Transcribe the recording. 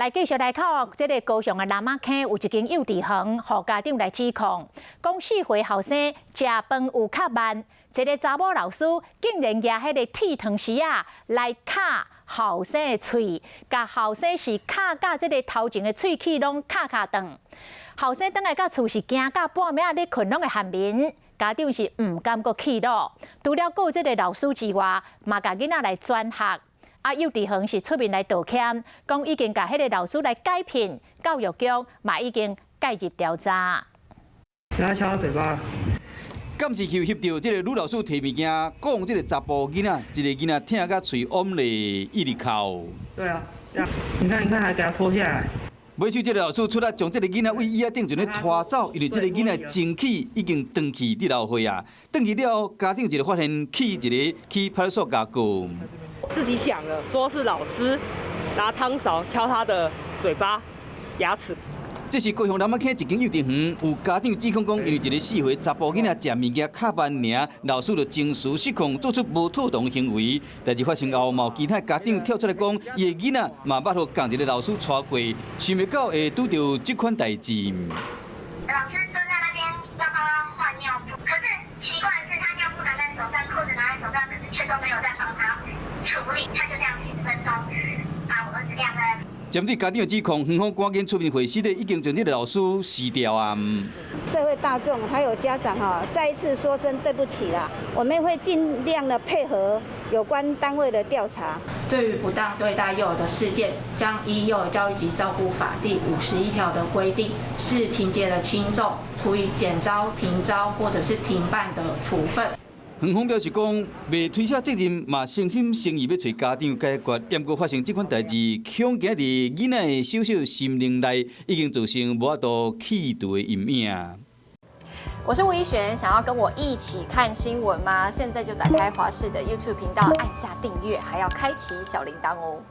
來繼續來看這个高雄的南仔坑有一間幼稚園，予家長來指控，講4歲後生食飯有較慢，一个查某老師竟然舉彼个剃糖匙仔來敲後生的喙，共後生是敲甲這个頭前的喙齒攏敲敲斷。後生轉來到厝是驚甲半暝仔咧睏攏會頇眠，家長是毋敢閣氣惱。除了告這个老師之外，嘛共囡仔來轉學。啊，幼稚園是出面來道歉，講已經共彼个老師來解聘，教育局嘛已經介入調查。給他敲嘴巴。監視器翕著這个女老師提物件，講這个查埔囡仔，一个囡仔疼甲喙癀咧，一直哭。對啊，你看，你看，還給他脫下來。尾手這个老師出來將這个囡仔對椅仔頂陣咧拖走，因為這个囡仔清氣已經斷氣佇流血啊！斷去了後，家長一个發現去一个去派出所共告。自己講了，說是老師拿湯勺敲他的嘴巴、牙齒。這是高雄南仔坑一間幼稚園，有家長指控講，因為一个4歲查埔囡仔食物件較慢爾，老師就情緒失控，做出無妥當行為。代誌發生後，嘛有其他家長跳出來講，伊的囡仔嘛捌予仝一个老師帶過，想袂到會拄著這款代誌。老師蹲在那邊要幫他換尿布，可是奇怪的是，他尿布拿在手上，褲子拿在手上，可是卻都沒有在幫他處理，他就這樣幾十分鐘，把我兒子晾在。針對家長的指控，園方趕緊出面回釋咧，已經將這个老師辭掉啊。社會大眾還有家長哈，再一次說聲對不起啦，我們會盡量的配合有關單位的調查。對於不當對待幼兒的事件，將依《幼兒教育及照顧法》第51條的規定，視情節的輕重，處以減招、停招或者是停辦的處分。園方表示講，袂推卸責任，嘛誠心誠意欲揣家長解決。毋過發生這款代誌，恐驚佇囡仔的小小心靈內已經造成無法度去除的陰影。我是吳怡璇，想要跟我一起看新聞嗎？現在就打開華視的 YouTube 頻道，按下訂閱，還要開啟小鈴鐺哦。